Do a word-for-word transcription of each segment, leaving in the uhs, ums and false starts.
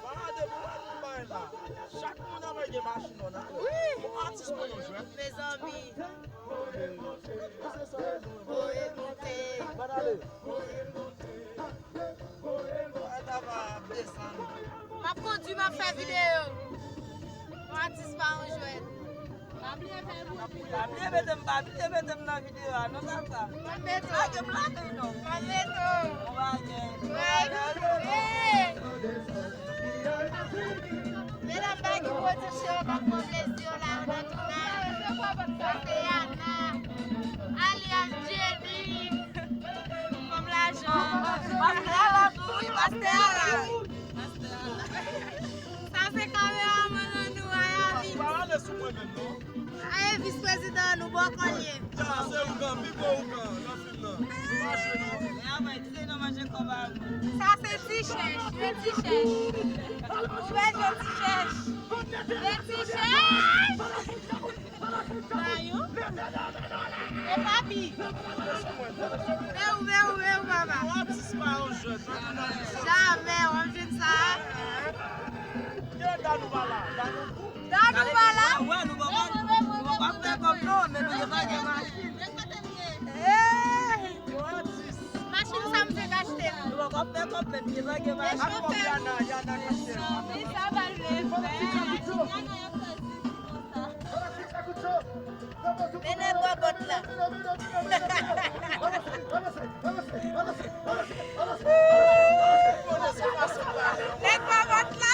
Fara depi w wè nou bay la. Chak moun ap lage machin nan. Wi. Atis mwen yo jwenn. Mezanmi. Voye monte. Ban ale. Ay, tava ap desann. M ap kondui, m ap fè videyo. Yon atis pa yon jwèt. Pa bliye mete m, pa bliye mete m nan videyo a, non, tata. Mwen mete w. Lage m, lage m, non. Mwen mete w. Bon bagay. Mwen mete w. Medam bagay ki pwodui cho yo k ap pran plezi yo la, yo nan tounaj. Sa se Yana, alyas Jenny. Fanm lajan. Pastè a la tou, wi, pastè a la. Sa se kameramann an nou, Ayavi. Pa ale sou mwen menm, non. Aye, vis prezidan an nou, bò kò l ye. Ya, se ougan, pi gwo ougan nan fim nan. Nou pa jwe, non. E a mwen, di se nou manje kòb a nou. Sa se ti chèch, yon ti chèch. Ou bezwen ti chèch. Yon ti chèch. Ba yo. E papi. Vè ou, vè ou, vè ou, papa. Yon atis pa yon jwèt, non? Jamè, w ap jwenn sa. Ke Danou pa la, Danou. Danou pa la. Wè, nou poko, nou poko ap fè kòb non, men nou gentan gen machin. Ey! Yon atis. Machin sa m fèk achte. Nou poko ap fè kòb, men nou gentan gen machin. Ak kòb Yana, Yana k achte. Wi, sa va l fè. Mennen bòbòt la. Nèg bòbòt la.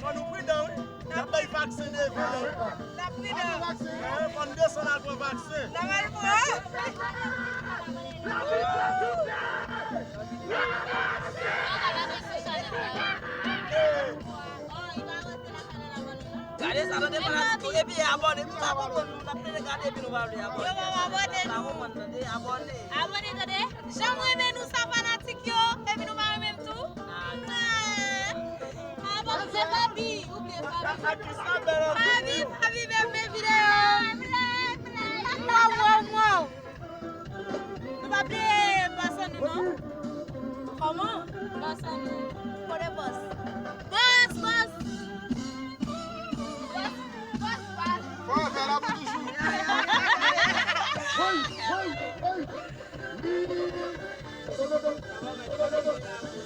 Fò nou pridan, wi. N ap bay vaksen devan, wi. N ap pridan. Fò n desann al pran vaksen. N ap al pran. Gade sa, tande fanatik yo. Epi abòne, nou pa konprann, nou ap tande gade epi nou pa vle abòne. Yo pa abòne, nou pa konprann, tande, abòne. Abòne, tande. Jan m renmen nou sa, fanatik yo, epi nou pa renmen m tou. Ah. Ah, bon, se Fabi, oubyen Fabi. Fabi, Fabi, menm videyo. Wow, wow, wow. Nou pa bliye bòs an nou, non. Kòman? Bòs an nou. Kote bòs? Bòs, bòs. Bòs, bòs, bòs. Fò fè la pou toujou. Hey, hey, hey.